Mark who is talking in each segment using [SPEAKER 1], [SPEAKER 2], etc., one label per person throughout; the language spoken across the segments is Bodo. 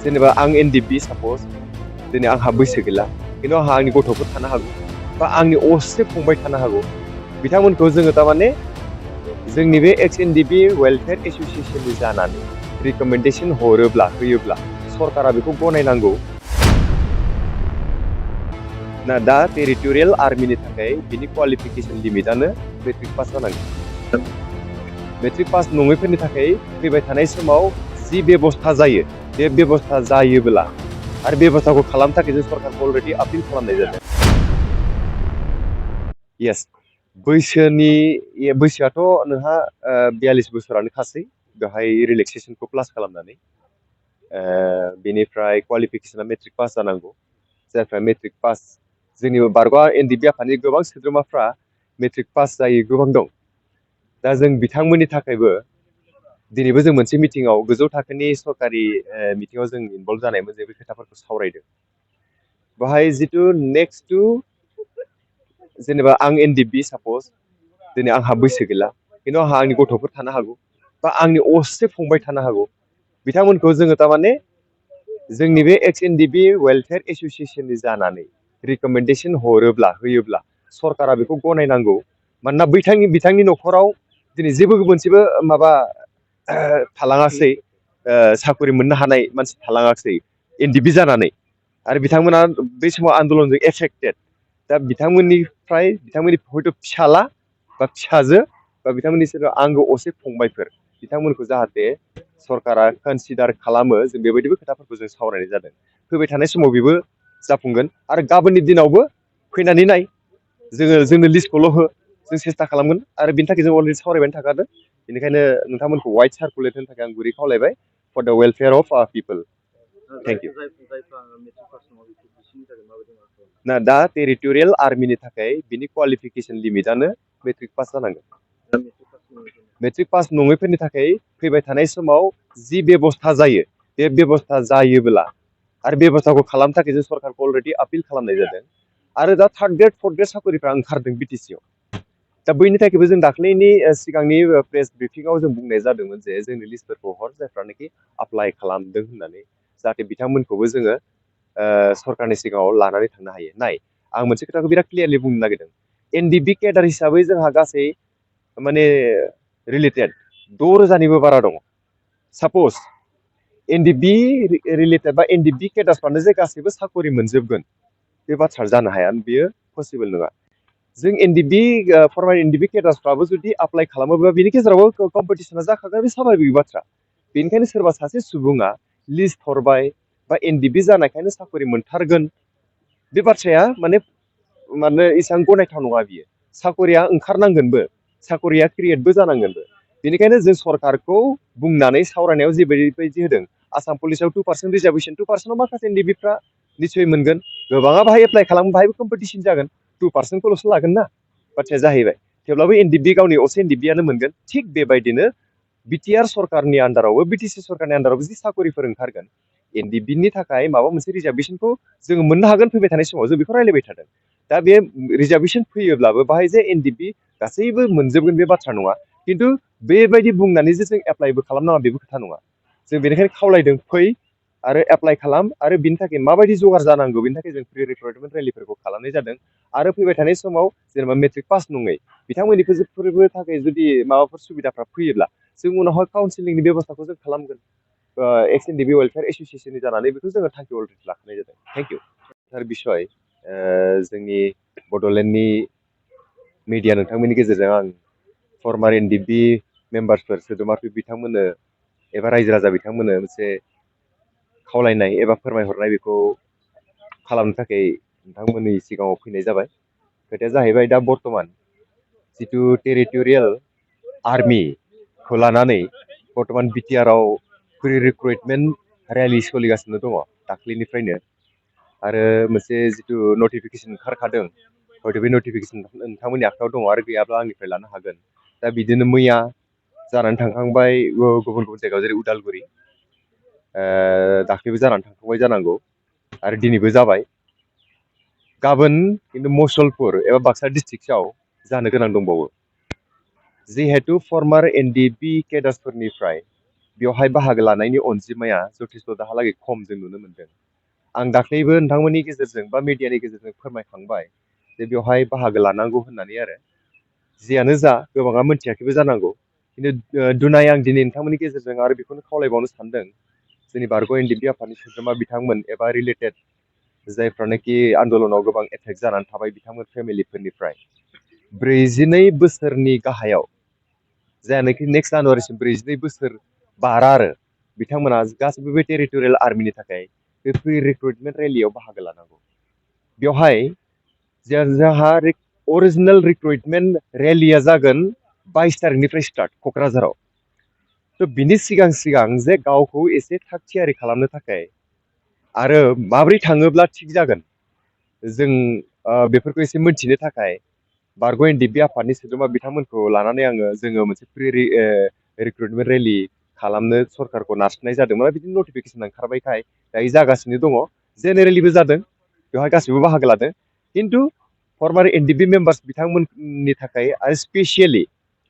[SPEAKER 1] जेनेबा आं एनडिबि साप'ज दिनै आंहा बैसो गैला खिन्थु आंहा आंनि गथ'फोर थानो हागौ बा आंनि असे फंबाय थानो हागौ बिथांमोनखौ जोङो थारमाने जोंनि बे एक्स एनडिबि वेलफेयार एस'सिएसननि जानानै रिकमेन्डेसन होयोब्ला सरकारा बेखौ गनायनांगौ ना दा टेरिटरियेल आर्मिनि थाखाय बिनि क्वालिफिकेसन लिमिटआनो मेट्रिक पास जानांगोन मेट्रिक पास नङैफोरनि थाखाय फैबाय थानाय समाव जि बेबस्था जायो बे बेबस्था जायोब्ला आरो बेबस्थाखौ खालामनो थाखाय जों सरकारखौ अलरेडि आपिल खालामनाय जादों येस बैसोआथ' नोंहा 42 बोसोरानो खासै बेवहाय रिलेक्सेसनखौ प्लास खालामनानै बेनिफ्राय क्वालिफिकेसना मेट्रिक पास जानांगौ जायफ्रा मेट्रिक पास जोंनि बारगा एनडिबि आफादनि गोबां सोद्रोमाफ्रा मेट्रिक पास जायो गोबां दं दा जों बिथांमोननि थाखायबो दिनैबो जों मोनसे मिटिङाव गोजौ थाखोनि सरकारि मिटिङाव जों इनभल्भ जानायमोन जे बे खोथाफोरखौ सावरायदों बाहाय जिथु नेक्स्ट टु जेनेबा आं एनडिबि साप'ज दिनै आंहा बैसो गैला खिन्थु आंहा आंनि गथ'फोर थानो हागौ बा आंनि असे फंबाय थानो हागौ बिथांमोनखौ जोङो थारमाने जोंनि बे एक्स एनडिबि वेलफेयार एस'सिएसननि जानानै रिकमेन्डेसन होयोब्ला सरकारा बेखौ गनायनांगौ मानोना बिथांनि न'खराव दिनै जेबो मोनसेबो माबा थालाङासै साकरि मोननो हानाय मानसि थालाङासै एनडिबि जानानै आरो बिथांमोना बै समाव आन्दलनजों एफेक्टेड दा बिथांमोननि हयथ' फिसाला बा फिसाजो बा बिथांमोननि सोरबा आंगो असे फंबायफोर बिथांमोनखौ जाहाथे सरकारा कनसिडार खालामो जों बेबायदिबो खोथाफोरखौ जों सावरायनाय जादों फैबाय थानाय समाव बेबो जाफुंगोन आरो गाबोननि दिनावबो फैनानै नाय जोंनो लिस्टखौल' हो जों सेस्था खालामगोन आरो बिनि थाखाय जों अलरेडि सावरायबायानो थाखादों बेनिखायनो नोंथांमोनखौ वाइड सार्कुलेट होनो थाखाय आं गुरै खावलायबाय for the welfare of people thank you ना दा टेरिटरियेल आर्मिनि थाखाय बिनि क्वालिफिकेसन लिमिटआनो मेट्रिक पास जानांगोन मेट्रिक पास नङैफोरनि थाखाय फैबाय थानाय समाव जि बेबस्था जायो बे बेबस्था जायोब्ला आरो बेबस्थाखौ खालामनो थाखाय जों सरकारखौ अलरेडि आपिल खालामनाय जादों आरो दा थार्ड ग्रेड फर्थ ग्रेड साकरिफ्रा ओंखारदों बिटिसिआव दा बैनि थाखायबो जों दाख्लैनि सिगांनि प्रेस ब्रिफिंआव जों बुंनाय जादोंमोन जे जोंनि लिस्टफोरखौ हर जायफ्रानोखि एप्लाइ खालामदों होननानै जाहाथे बिथांमोनखौबो जोङो सरकारनि सिगाङाव लानानै थांनो हायो नाय आं मोनसे खोथाखौ बिराद क्लियारलि बुंनो नागिरदों एनडिबि केडार हिसाबै जोंहा गासै माने रिलेटेड 6,000निबो बारा दङ साप'ज एनडिबि रिलेटेड बा एनडिबि केडारफ्रानो जे गासैबो साकरि मोनजोबगोन बे बाथ्रा जानो हाया बेयो पसिबोल नङा जों एनडिबि फर्मार एनडिबि केडारफ्राबो जुदि एप्लाइ खालामोब्ला बिनि गेजेरावबो कम्पिटिसना जाखागोन बे स्वाभाबिक बाथ्रा बेनिखायनो सोरबा सासे सुबुङा लिस्ट हरबाय बा एनडिबि जानायखायनो साकरि मोनथारगोन बे बाथ्राया माने एसेबां गनायथाव नङा बियो साकरिया ओंखारनांगोनबो साकरिया क्रिएटबो जानांगोनबो बेनिखायनो जों सरकारखौ बुंनानै सावरायनायाव जेबायदि होदों आसाम पुलिसाव 2% रिजार्भेसन 2%आव माखासे एनडिबिफ्रा निसय मोनगोन गोबाङा बाहाय एप्लाइ खालामो बाहायबो कम्पिटिसन जागोन 2%खौल'सो लागोन ना बाथ्राया जाहैबाय थेवब्लाबो एनडिबि गावनि असे एनडिबियानो मोनगोन थिग बेबायदिनो बिटिआर सरकारनि आन्दारावबो बिटिसि सरकारनि आन्दारावबो जि साकरिफोर ओंखारगोन एनडिबिनि थाखाय माबा मोनसे रिजार्भेसनखौ जोङो मोननो हागोन फैबाय थानाय समाव जों बेखौ रायलायबाय थादों दा बे रिजार्भेसन फैयोब्लाबो बाहाय जे एनडिबि गासैबो मोनजोबगोन बे बाथ्रा नङा खिन्थु बेबायदि बुंनानै जे जों एप्लाइबो खालामनाङा बेबो खोथा नङा जों बेनिखायनो खावलायदों फै आरो एप्लाइ खालाम आरो बिनि थाखाय माबायदि जगार जानांगौ बेनि थाखाय जों प्रि रिक्रुटमेन्ट रेलिफोरखौ खालामनाय जादों आरो फैबाय थानाय समाव जेनेबा मेट्रिक पास नङै बिथांमोननिफोरबो थाखाय जुदि माबाफोर सुबिदाफ्रा फैयोब्ला जों उनावहाय काउन्सिलिंनि बेब'स्थाखौ जों खालामगोन एक्स एनडिबि वेलफेयार एस'सिएसननि जानानै बेखौ जोङो थांखि अलरेडि लाखानाय जादों थेंक इउ सार बिसय जोंनि बड'लेण्डनि मिडिया नोंथांमोननि गेजेरजों आं फर्मार एनडिबि मेम्बार्सफोर सोद्रोमाफोर बिथांमोननो एबा रायजो राजा बिथांमोननो मोनसे खावलायनाय एबा फोरमायहरनाय बेखौ खालामनो थाखाय नोंथांमोननि सिगाङाव फैनाय जाबाय खोथाया जाहैबाय दा बर्थमान जिथु टेरिटरियेल आर्मिखौ लानानै बर्थमान बिटिआरआव प्रि रिक्रुटमेन्ट रेलि सोलिगासिनो दङ दाख्लैनिफ्रायनो आरो मोनसे जिथु नटिफिकेसन ओंखारखादों हयथ' बे नटिफिकेसन नोंथांमोननि आखायाव दङ आरो गैयाब्ला आंनिफ्राय लानो हागोन दा बिदिनो मैया जानानै थांखांबाय गुबुन गुबुन जायगायाव जेरै उदालगुरि दाख्लैबो जानानै थांखांबाय जानांगौ आरो दिनैबो जाबाय गाबोन खिन्थु मुसलपुर एबा बाक्सा डिस्ट्रिक्टआव जानो गोनां दंबावो जिहेतु फर्मार एनडिबि केडार्सफोरनिफ्राय बेवहाय बाहागो लानायनि अनजिमाया जथेस्थ' दाहालागै खम जों नुनो मोनदों। आं दाख्लैबो नोंथांमोननि गेजेरजों बा मिडियानि गेजेरजों फोरमायखांबाय जे बेवहाय बाहागो लानांगौ होननानै आरो जियानो जा गोबाङा मोनथियाखैबो जानांगौ खिन्थु दुनाय आं दिनै नोंथांमोननि गेजेरजों आरो बेखौनो खावलायबावनो सानदों जोंनि बारग' एनडिपि आफादनि सोद्रोमा बिथांमोन एबा रिलेटेड जायफ्रानोखि आन्दलनाव गोबां एफेक्ट जानानै थाबाय बिथांमोन फेमिलिफोरनिफ्राय 42 बोसोरनि गाहायाव जायनाखि नेक्स्ट जानुवारिसिम 42 बोसोर बारा आरो बिथांमोना गासिबो बे टेरिटरियेल आर्मिनि थाखाय बे प्रि रिक्रुटमेन्ट रेलियाव बाहागो लानांगौ। बेवहाय जोंहा अरिजिनेल रिक्रुटमेन्ट रेलिया जागोन 22 तारिखनिफ्राय स्टार्ट क'क्राझाराव। थ' बिनि सिगां सिगां जे गावखौ एसे थाग थियारि खालामनो थाखाय आरो माब्रै थाङोब्ला थिग जागोन जों बेफोरखौ एसे मोनथिनो थाखाय बारग' एनडिपि आफादनि सोद्रोमा बिथांमोनखौ लानानै जोङो मोनसे प्रि रिक्रुटमेन्ट रेलि खालामनो सरकारखौ नारसिननाय जादोंमोन। बिदिनो नटिफिकेसन ओंखारबायखाय दायो जागासिनो दङ। जेनेरेलिबो जादों बेवहाय गासिबो बाहागो लादों खिन्थु फर्मार एनडिपि मेम्बार्स बिथांमोननि थाखाय आरो स्पेसियेलि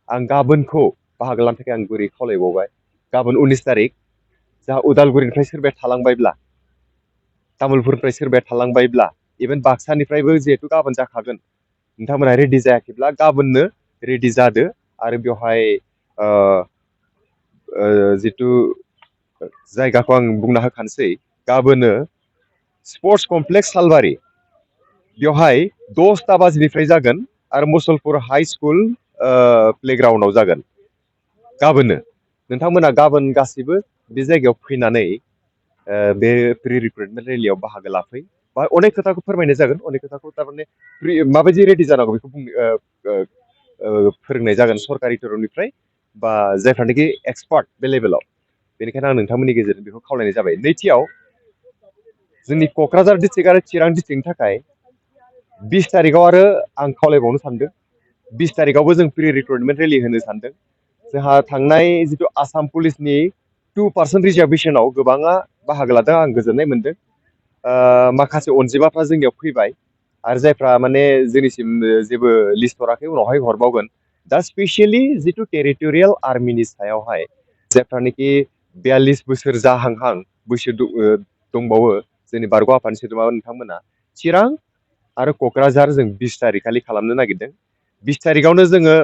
[SPEAKER 1] आं गाबोनखौ बाहागो लानो थाखाय आं गुरै खावलायबावबाय। गाबोन 19 तारिख जाहा उदालगुरिनिफ्राय सोरबाया थालांबायब्ला तामुलपुरनिफ्राय सोरबाया थालांबायब्ला इभेन बाक्सानिफ्रायबो जिहेथु गाबोन जाखागोन नोंथांमोना रेडि जायाखैब्ला गाबोननो रेडि जादो आरो बेवहाय जिथु जायगाखौ आं बुंना होखानोसै गाबोनो स्पर्ट्स कमप्लेक्स सालबारि बेवहाय 10ता बाजिनिफ्राय जागोन आरो मुसलपुर हाइ स्कुल प्लेग्राउन्डआव जागोन गाबोनो। नोंथांमोना गाबोन गासिबो बे जायगायाव फैनानै बे प्रि रिक्रुटमेन्ट रेलियाव बाहागो लाफै बा अनेक खोथाखौ फोरमायनाय जागोन अनेक खोथाखौ थारमाने माबायदि रेडि जानांगौ बेखौ फोरोंनाय जागोन सरकारि तरफनिफ्राय बा जायफ्रानोखि एक्सपार्ट बे लेभेलाव। बेनिखायनो आं नोंथांमोननि गेजेरजों बेखौ खावलायनाय जाबाय। नैथियाव जोंनि क'क्राझार डिस्ट्रिक्ट आरो चिरां डिस्ट्रिक्टनि थाखाय 20 तारिखआव आरो आं खावलायबावनो सानदों 20 तारिखआवबो जों प्रि रिक्रुटमेन्ट रेलि होनो सानदों। जोंहा थांनाय जिथु आसाम पुलिसनि 2% रिजार्भेसनाव गोबाङा बाहागो लादों आं गोजोननाय मोनदों। माखासे अनजिमाफ्रा जोंनियाव फैबाय आरो जायफ्रा माने जोंनिसिम जेबो लिस्ट हराखै उनावहाय हरबावगोन। दा स्पेसियेलि जिथु टेरिटरियेल आर्मिनि सायावहाय जायफ्रानोखि 42 बोसोर जाहांहां बैसो दंबावो जोंनि बारग' आफादनि सोद्रोमा नोंथांमोना चिरां आरो क'क्राझार जों 20 तारिख खालि खालामनो नागिरदों। 20 तारिखआवनो जोङो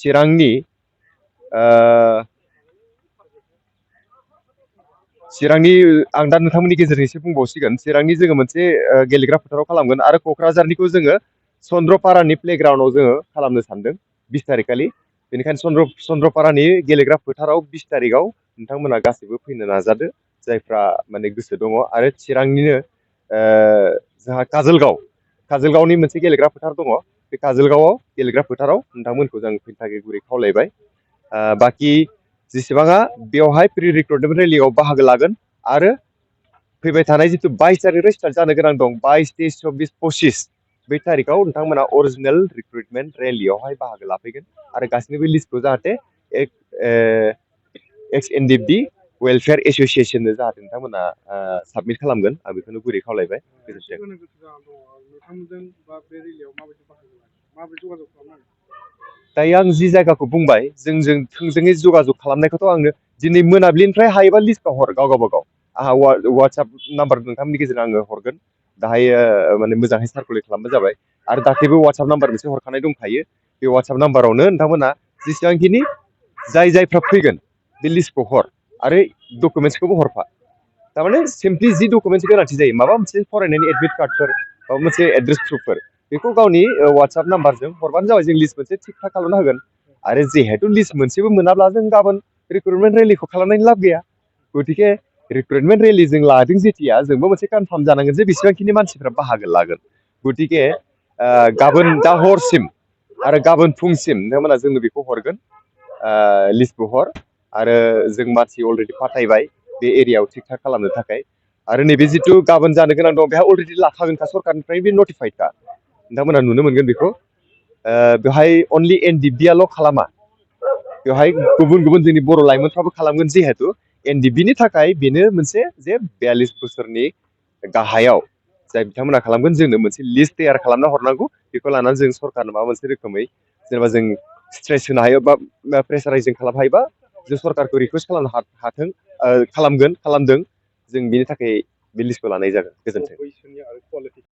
[SPEAKER 1] चिरांनि आं दा नोंथांमोननि गेजेरजों एसे बुंबावसिगोन चिरांनि जोङो मोनसे गेलेग्रा फोथाराव खालामगोन आरो क'क्राझारनिखौ जोङो चन्द्रपारानि प्लेग्राउन्डआव जोङो खालामनो सानदों 20 तारिख खालि। बेनिखायनो चन्द्रपारानि गेलेग्रा फोथाराव 20 तारिखआव नोंथांमोना गासैबो फैनो नाजादो जायफ्रा माने गोसो दङ। आरो चिरांनिनो जोंहा काजोलगावनि मोनसे गेलेग्रा फोथार दङ बे काजोलगावआव गेलेग्रा फोथाराव नोंथांमोनखौ जों फैनो थाखाय गुरै खावलायबाय। बाखि जेसेबाङा बेवहाय प्रि रिक्रुटमेन्ट रेलियाव बाहागो लागोन आरो फैबाय थानाय जिथु 22 तारिखनिफ्राय स्टार्ट जानो गोनां दं 22, 23, 24, 25 बै तारिखआव नोंथांमोना अरिजिनेल रिक्रुटमेन्ट रेलियावहाय बाहागो लाफैगोन आरो गासैनिबो लिस्टखौ जाहाथे एक्स एनडिपि वेलफेयार एस'सियेसननो जाहाथे नोंथांमोना साबमिट खालामगोन आं बेखौनो गुरै खावलायबाय। दायो आं जि जायगाखौ बुंबाय जोंजों थोंजोङै जगाजग खालामनायखौथ' आंनो दिनै मोनाबिलिनिफ्राय हायोबा लिस्टखौ हर गावबा गाव आंहा वाट्सएप नाम्बार नोंथांमोननि गेजेरजों आङो हरगोन दाहायो माने मोजाङै सार्कुलेट खालामबानो जाबाय। आरो दाख्लैबो वाट्सएप नाम्बार मोनसे हरखानाय दंखायो बे वाट्सएप नाम्बारावनो नोंथांमोना जेसेबांखिनि जायफ्रा फैगोन बे लिस्टखौ हर आरो डकुमेन्टसखौबो हरफा। थारमाने सिम्पलि जि डकुमेन्टस गोनांथि जायो माबा मोनसे फरायनायनि एडमिट कार्डफोर माबा मोनसे एड्रेस प्रुफफोर बेखौ गावनि वाट्सएप नाम्बारजों हरबानो जाबाय। जों लिस्ट मोनसे थिक थाक खालामना होगोन आरो जिहेतु लिस्ट मोनसेबो मोनाब्ला जों गाबोन रिक्रुटमेन्ट रेलिखौ खालामनायनि लाब गैया। गतिके रिक्रुटमेन्ट रेलि जों लादों जेथिया जोंबो मोनसे कनफार्म जानांगोन जे बेसेबांखिनि मानसिफ्रा बाहागो लागोन। गतिके गाबोन दा हरसिम आरो गाबोन फुंसिम नोंथांमोना जोंनो बेखौ हरगोन लिस्टखौ हर आरो जों मानसि अलरेडि फाथायबाय बे एरियायाव थिक थाक खालामनो थाखाय। आरो नैबे जिथु गाबोन जानो गोनां दं बेहा अलरेडि लाखागोनखा सरकारनिफ्राय बे नटिफाइडखा नोंथांमोना नुनो मोनगोन बेखौ। बेवहाय अनलि एनडिपिआल' खालामा बेवहाय गुबुन गुबुन जोंनि बर' लाइमोनफ्राबो खालामगोन जिहेतु एनडिपिनि थाखाय बेनो मोनसे जे 42 बोसोरनि गाहायाव जाय बिथांमोना खालामगोन जोंनो मोनसे लिस्ट तैयार खालामना हरनांगौ। बेखौ लानानै जों सरकारनो माबा मोनसे रोखोमै जेनेबा जों स्ट्रेस होनो हायो बा प्रेसाराइजिं खालामनो हायोबा जों सरकारखौ रिकुवेस्ट खालामनो खालामदों जों बिनि थाखाय बे लिस्टखौ लानाय जागोन गोजोन्थों।